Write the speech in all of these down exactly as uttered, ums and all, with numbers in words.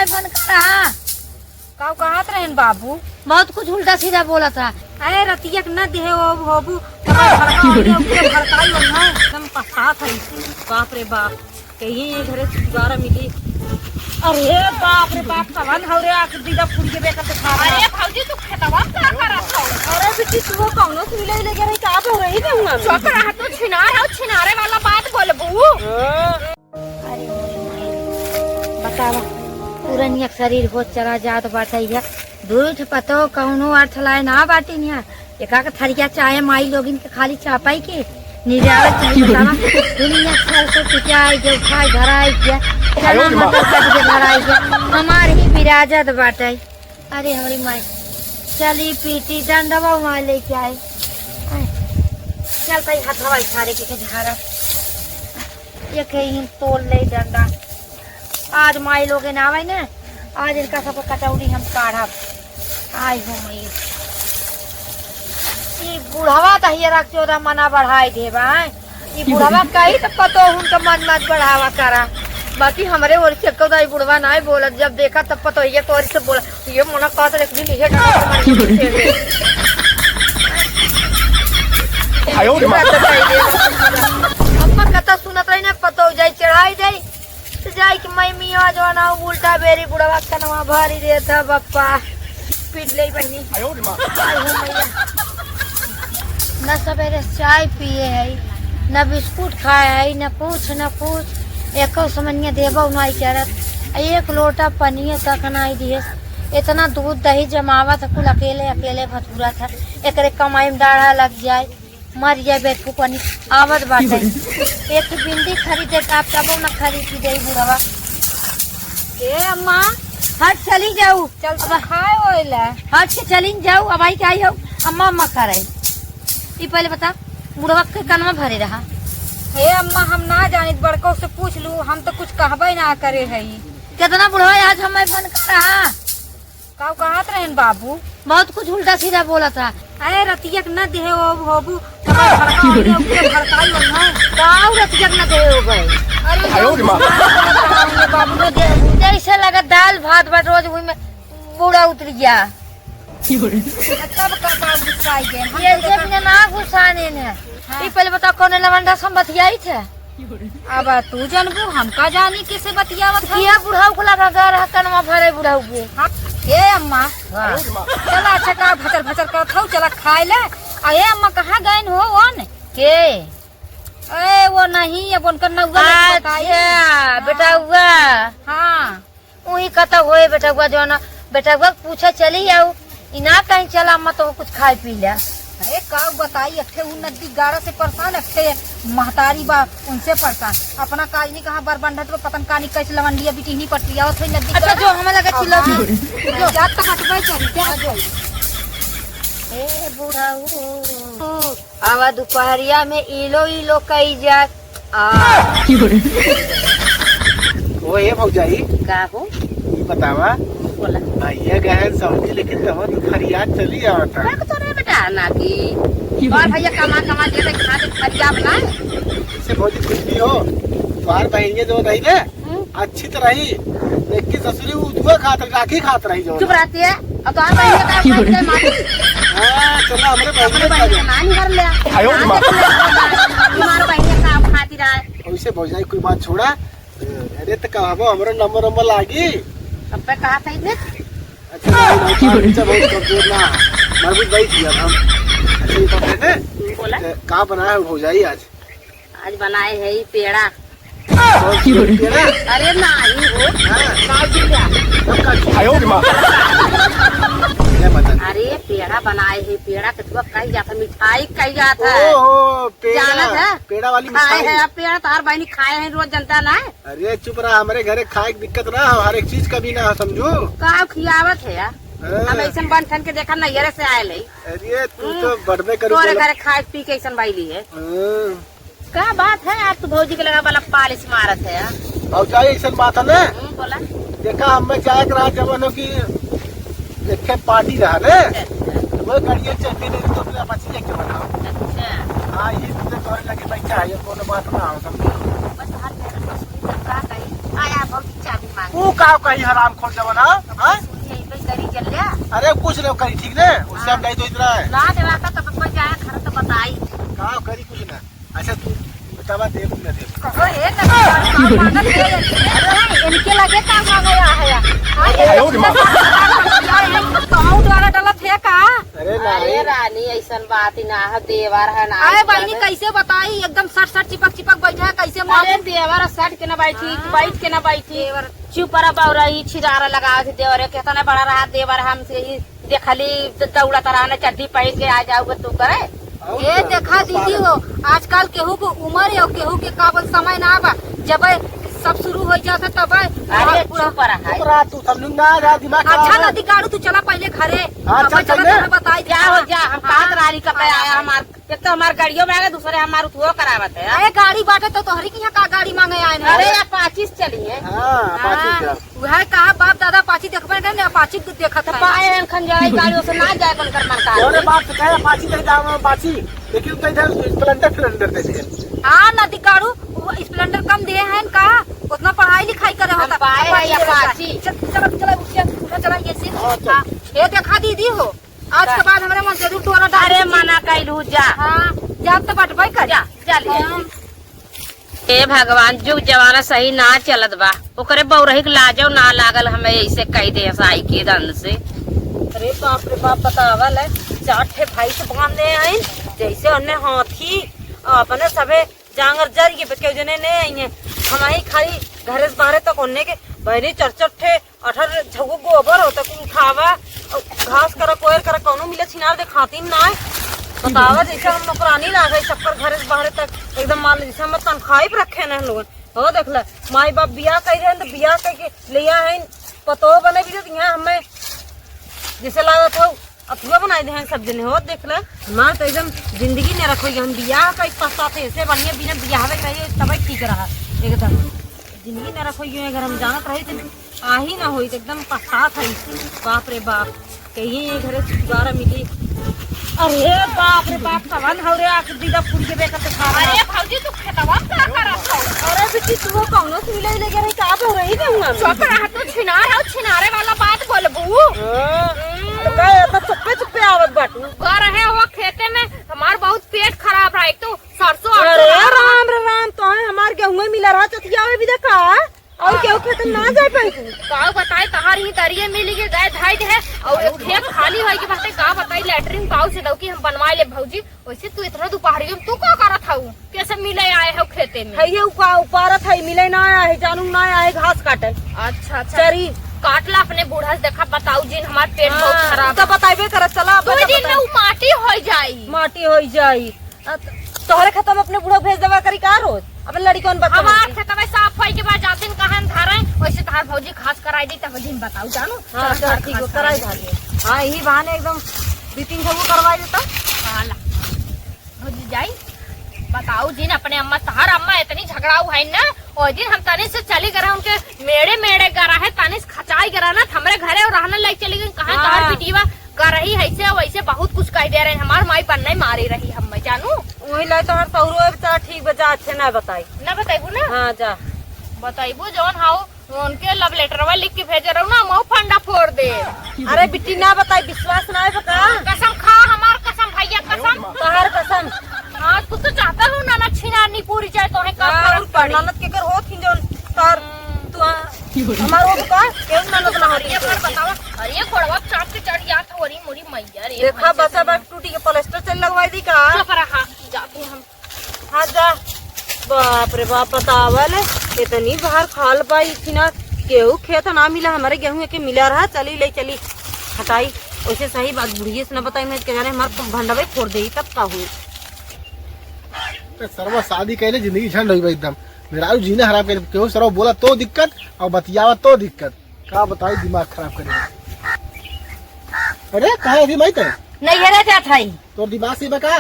फोन करा। का कहत रहेन बाबू? बहुत कुछ उल्टा सीधा बोलत रहा। अरे रतिया के न देहे हो, होबू, तब भड़का हो गया, ऊपर भड़काई हो ना, एकदम पछतात है। बाप रे बाप, कहीं ये घरे छुटकारा मिली। अरे बाप रे बाप, कवन हौ रे, आके दीदा फुड़िए बेकर के खा रहा। अरे भौजी, तू खेतवा में का करत हौ? अरे बिट्टी, तू कौनो सुई ले लेके रही, का बोल रही रे हुआ? चुप रह, तू छिनार हो, छिनारे वाला बात बोलबू। हाँ। अरे मोरे माई, बतावा, पुरनिया शरीर होत चला जात बाटै है। दुई ठे पतोह कौनो अर्थ लाए ना बाटिन है। एका के थरिया चाहे माई लोगिन के खाली चापाई के निरावत चाही बतावा। दुनिया सरसों पिटाई, देवखाई धराई गया, चना मटर कट के धराई गया, हमार ही बिराजत बाटै। अरे हमरी माई, चली पीटी डंडवा वहाँ लेके आई। चल तई हथवा इशारे के, के झारा। ये कहीं तोड़ ले डंडा। आज माई लोग ना आवे ना, आज इनका सबके कटौरी हम काढ़ब। आई हो मई। ई बुढ़वा त हियरा के चोदा मना बढ़ाई देबा, हैं? ई बुढ़वा कही त पतोहुन के मन मत बढ़ावा करा। बाकी हमरे ओर से कदा ई बुढ़वा नाय बोलत, जब देखा तब पतोहिया तोरी से बोला। ये मना कहत एक दिन इहे डंडा से मार के पीछे आयो रे माँ। अम्मा कथा सुनत रही ना, पतोह जाई चढ़ाई जाई। त जाई कि मैं मियाँ जवान आऊ उल्टा बेरी बुढ़वा कनवा भारी देत ह बप्पा। पीट ले बहनी। आयो रे माँ। आय हो मैया। न सबेरे चाय पिए है, न बिस्कुट खाए है, न कुछ, न कुछ। एको समनिया देबो नाई करत। आ एक लोटा पनिया तक नाई दिए। इतना दूध दही जमावत कुल अकेले, अकेले भतूरत है। एकरे कमाई में डाढ़ा लग जाए। मर जाए बेवकूफ कनी आवत बाटे। एक बिंदी खरीदे का तबो न खरीद दे बुढ़वा। ए अम्मा, हट चली जाऊ। चल अब खाए ओइला। हट के चली जाऊ, अब आई के आई हो, अम्मा अम्मा करे। ई पहले बता, बुढ़वा के कनवा भरे रहा। हे अम्मा, हम ना जानित, बड़को से पूछ लू, हम तो कुछ कहबे ना करे हई। कितना बुढ़वा आज हमें फोन कर रहा। का कहत रहेन बाबू? बहुत कुछ उल्टा सीधा बोलत रहा। अरे रतिया के न देहे हो, होबू, तब भड़का हो गया, ऊपर भड़काई हो ना। का रतिया के न देहे हो भाई? अरे आयो रे माँ। बाबू न देहे हो। जैसे लगा दाल भात बा रोज वही में बूढ़ा उतर गया। तब का बाबू गुस्सा आई गए? हम ये तो जब देखा ने ना गुस्सा ने ने। हाँ। ई पहले बता कौन लवंडा से हम बतियाई थे? अब तू जानबू, हम का जानी किसे बतियावत है। किया बुढ़ऊ को लगा गा रहा कनवा भरे बुढ़ऊ के। हाँ, ए अम्मा, वाह। चला अच्छा का भचर भचर करत हऊ, चला खाए ले। आ ए अम्मा, कहाँ गइन हो ओन? के? ए, वो नहीं, अब उनकर नौआ लेके बताई। अच्छा, हाँ। बेटउआ। हाँ। उही कतौ होए बेटउआ, जौन बेटउआ के पूछे चली आऊ, ई ना कहीं चला अम्मा तो कुछ खाए पी ले। अरे का बताई, एक ठे उ नदी गाड़ा से परेशान, एक ठे महतारी बा उनसे परेशान। अपना काजनी कहाँ बर बंढत बा, पतन कानी कैसे लवंडिया बिटिहनी पटियावत है नदी अच्छा, गाड़ा। जो हमें लगा अब चिल्ला हाँ, जो। जात तो हटबे करी, जा जो। ए बुढ़ऊ। आवा दुपहरिया में इलो इलो कई जात। आ। ओ ए भौजाई। का हो? ई बतावा। बोला। भैया गहन सऊदी लेकिन तब तू फरियाद चली आवता। रख तो रे बेटा ना की। और भैया कमा कमा के दे खा दे फरियाद ना। से भौजी कुछ भी हो। तोहार बहिनिया जो रही ना, हम्म। अच्छी तो रही, लेकिन ससुरी उ जुआ खात रही, राखी खात रही जो। चुप रहती है। अब तो आप बहिनिया का की बोले? मार। हाँ, चलो, हमरे अपने बहिनिया बहिनिया का नानी घर ले। आयो रे माँ। हमारे बहिनिया का आप खाती रहा है। वैसे भौजाई कोई बात छोड़ा। अरे तो कहबो, हमरो नंबर नंबर लागी। अब पे कहा था इधर? अच्छा, भाई, भाई, की बोले? अच्छा, बहुत कमजोर ना। मरबूत भाई जी, अब हम। अच्छा, ये तो है ना? बोला। तो का बनाया है भौजाई आज? आज बनाए है ई पेड़ा। और की बोले? पेड़ा? अरे नाही हो। हाँ। काजू का। पक्का चीज। आयो रे माँ। क्या बता? अरे पेड़ा बनाए है, पेड़ा के तो कही जाता, मिठाई कही जाता है। ओहो, पेड़ा। जानत है? पेड़ा वाली खाए मिठाई। है, अब पेड़ा तो हर बहनी खाए है रोज, जनता ना है। अरे चुप रहा, हमरे घरे खाए के दिक्कत ना हो, हर एक चीज कमी ना हो, समझू। का खियावत है यार? हाँ। हम ऐसन बन ठन के देखा नैहरे से आए ले। अरे तू हम्म। तो बढ़बे करू तोरे बोला। घरे खाए पी के ऐसन भइली है। हाँ। का बात है, आप तो भौजी के लगा वाला पालिश मारत है यार। भौजाई, ऐसन बात है ना? हम्म, बोला। देखा, हमें जाए के रहा जवन हो कि एक ठे पार्टी रहा ने। अच्छा, अच्छा। वो गाड़िया चलती नहीं तो अपने पाछी लेके बताओ। अच्छा। हाँ, ये तो तोरे लगे बैठा है, ये कोनो बात ना हो, समझो। बस हाथ में रखो, सुनी तो का कही? आया भौजी चाबी मांग। तू का कही हराम खोर जवन, हाँ? हाँ? सुनिए, इबे करी चल ले। अरे कुछ नहीं करी, ठीक ने? उससे हम हाँ। नहीं तो इतना है। ना देवा का तब कोई जाए घर तो बताई। का करी कुछ ना। अच्छा तू बतावा, देव ना देव। कहो, हे ना, पागल है। अरे, इनके लगे का मांगा है? हाँ, ये आयो रे माँ। तो हम द्वारा डलत है का? अरे अरे रानी। रानी, ऐसन बात ही ना है, देवर है ना, अरे ऐसन बहिनी, बात है। कैसे बताई, एकदम सट सट चिपक चिपक बैठा है, कैसे मालूम? अरे देवर सट के ना बैठी, हाँ। बैठ के ना बैठी। देवर। चुप रह बौरा, ई छिनारा लगावत है देवर, केतना बड़ा रहा देवर, हमसे ही देखली तो दौड़त रहा ना, चड्डी पहिर के आ जाओगे तू करे। और ये का? देखा दीदी हो, आजकल केहू के उम्र है और केहू के का बोल समय ना बा, जब सब शुरू हो जात है तब अरे पूरा चुप रहा। चुप रहा तू, सब लोग ना जा, दिमाग खराब अच्छा है। ना दिगाड़ू, तू चला पहले घरे। हाँ, अब चल, चला चल। तोहरा बताई जा हो जा, हम हाँ। पात रानी कपड़े आया हमार, एक तो हमार गाड़ियों में आ गए, दूसरे हमार उठुओ करावत है। अरे गाड़ी बाटे तो तोहरी की यहाँ का गाड़ी मांगे आए हैं? अरे अपाची से चली है। हाँ, अपाची हाँ। से। वह कहा बाप दादा अपाची देखबे नहीं, अपाची देखत तो है। पाए हैं खंजराई गाड़ियों से ना जाए बनकर मरता है। तोरे बाप से कहे अपाची नहीं जाओ अपाची, लेकिन तो इधर स्प्लेंडर फ्लेंडर दे दिए। हाँ ना दिगाड़ू, वो स्प्लेंडर कम दे हैं का, उतना पढ़ाई लिखाई करे हम होता। पाए हैं अपाची। अपाची। चल चल चल उठ के उठा चला ये से। हाँ, चल। हाँ, ये देखा दीदी हो, आज के का? बाद हमरे मन जरूर तोरा डाल अरे दीजिए। मना कैलू जा। हाँ, जा तो बटबे कर। जा, जा ले। हाँ। ए भगवान, जुग जमाना सही ना चलत बा। ओकरे बौरही के लाजो ना लागल, हमें ऐसे कह दे साई के दन से। अरे बाप रे बाप, बतावल है, चार ठे भाई से बांध दे आइन, जैसे उन्हें हाथी अपने सबे जांगर जर के बच के जने ने आई है। हम आई खाली घरे से बाहरे तक ओन्ने के बहनी चर चर ठे अठर झगो गोबर होता कुल उठावा, अउ घास करा, कोयर करा, कौनो मिले छिनार दे खातिर ना है। बतावा, जैसे हम नौकरानी लागे, सबकर घरे से बाहरे तक एकदम मान लो, जैसे हम तनख्वाही पे रखे हैं हम लोगन। हो देख ले, माई बाप बियाह कह रहे हैं तो बियाह कह के ले आए हैं, पतोह बने भी तो यहाँ हमें जैसे लागत हो अथुआ बनाई दे हैं सब जने। हो देख ले, हमार तो एकदम जिंदगी नरक होई। हम बियाह का पछतात है, ऐसे बढ़िया बिना बियाहवे के रही तब ठीक रहा एकदम। जिंदगी नरक होई गई, अगर हम जानत रही तो आही ना होई, तो एकदम पछतात है। बाप रे बाप, कहिए ये घरे छुटकारा मिली। अरे बाप रे बाप, कवन हौ रे आके दीदा फूल के बेकर तो खा रहा। अरे भौजी, तू खेतवा में का करत हौ? अरे बिट्टी, तू वो कौनो से मिले लेके रही का, तो रही गंगा में। चुप रह तू, छिनार हौ, छिनारे वाला बात बोलबू। हाँ। हम्म। तो का इतना चुप्पे चुप्पे आवत बाटू? गए रहे हो खेते में, हमार बहुत पेट खराब रहा, एक तो सरसों अरे अरसों राम रे राम, तो है हमार गेहूं मिला रहा चथिया भी देखा। और केहू खेत में ना जाए पाई तू? का बताई, तहार ही दरिये मिली के गए धाई दे है, और एक खेत खाली होई के बाटे, का बताई, लेटरिन पाउच से दौकी हम बनवाए ले भौजी। वैसे तू इतना दोपहरियो में तू का करत हऊ? कैसे मिले आए हो खेते में? है ये उका-, उपारत है, मिले ना आया है, जानू ना आया है घास काटे। अच्छा, अच्छा। चरी। काट ला अपने बूढ़ा से, देखा, बताऊ जिन, हमार पेट बहुत हाँ, खराब तो है। बताइबे करत, चला, दो बता, दिन बता। में उ माटी हो जाई। माटी हो जाई। आ, त-, तोहरे खेतवा में अपने बूढ़ा भेज देवा करी का रोज? अपन लड़िकन बच्चा हमार के। खेतवा साफ होई के बाद जातिन कहन धरे, वैसे तहार भौजी घास कराई दी, तब दिन बताऊ जानू। हाँ, चल, चल, ठीक हो, घास कराई कराई दी। दी। हाँ, यही बहाने एकदम दो तीन ठो वो करवाई देता। हाँ, ला। भौजी जाई, बताऊ जिन अपने अम्मा, तहार अम्मा इतनी झगड़ाऊ है ना, ओ दिन हम तनी से चली गए उनके मेड़े मेड़े गए रहे, तनी से खचाई गए रहे ना, हमरे घरे और रहने लायक चली गई, कहाँ हाँ। तहार बिटिया गरही है से वैसे बहुत कुछ कह दे रहे हैं। हमार माई बनने मारी रही हम, मैं जानू। वही लाई तो हर सौरो है, बेचारा ठीक बा, जा, अच्छे ना बताई। ना बताइबू ना? हाँ, जा। बताइबू जौन हाउ, उनके लव लेटरवा लिख के भेजे रहू ना, मऊ फंडा फोड़ दे। अरे बिट्टी ना बताई, विश्वास ना है बता। कसम खा, हमार कसम, भैया कसम। तोहार कसम। हाँ, तू तो चाहता हो ना, ना छिनारनी पूरी जाए तो है का हाँ, फर्क और पड़ी? ननद के कर होत ही जौन तार हम्म। तू आ, हमार वो का केहू ननद ना होती ये है। बार बतावा, अरे ये गोड़वा चाप के चढ़ गया था, अरे मोरी मैया रे, देखा भैंस बसा के बात टूटी के प्लास्टर चल लगवाई दी का? चुप रहा, जाते हम। हाँ जा। बाप रे बाप, बतावल इतनी बाहर खाल पाई थी ना, केहू खेत ना मिला, हमारे गेहूं के मिला रहा, चली ले चली हटाई। वैसे सही बात बुढ़िए से ना बताई, मैं के जाने हमार भंडवे फोड़ दे तब का हुई। तो सरवा शादी कैले जिंदगी झंड होई बा एकदम। मेहरारू जीना हराम कैले, केहू सरवा बोला तो दिक्कत और बतियावा तो दिक्कत। का बताई, दिमाग खराब करे। अरे, कहाँ है माई ते? नैहरे जात हई। तोर दिमाग सही बा का?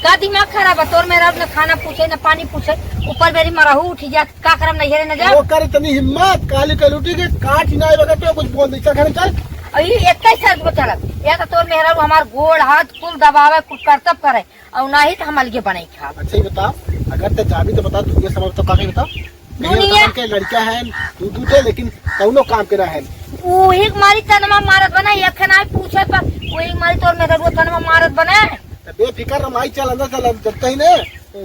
का दिमाग खराब बा? तोर मेहरारू न खाना पूछे, न पानी पूछे, ऊपर बेरी मरहू उठी जात, का करम नैहरे न जाब? ओकर इतनी हिम्मत, काली कलूटी के काट ही ना आए बगैर तो कुछ बोल दे, चल घर चल। अरे, इक्कीस साल को चलत, या तो तोर मेहरारू हमार गोड़ हाथ कुल दबावे, कुल करतब करे, और ना ही तो हम अलगे बनाई खाब। अच्छा, ये बता, अगर ते जाबी तो बता, तू ये समझ तो का कही बता? दुनिया। के लड़का है, तू दूठे, लेकिन कौनो काम के ना है। वही मारी तनमा मारत बना, एक ना पूछे पर वही मारी तोर मेहररुआ तनमा मारत बना। तो बेफिकर रह, माई चल अंदर चल, जब कहीं ने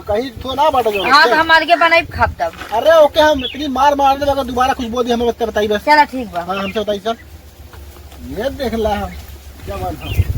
कहीं तो ना बाटा जो। हाँ, तो हमारे के बनाई खाब तब। अरे ओके, हम इतनी मार मार दे, अगर दोबारा कुछ बोल दी हमें बस बताई बस। चला ठीक बा। हाँ, हमसे बताई सब। ये देख ला हम, क्या बात है।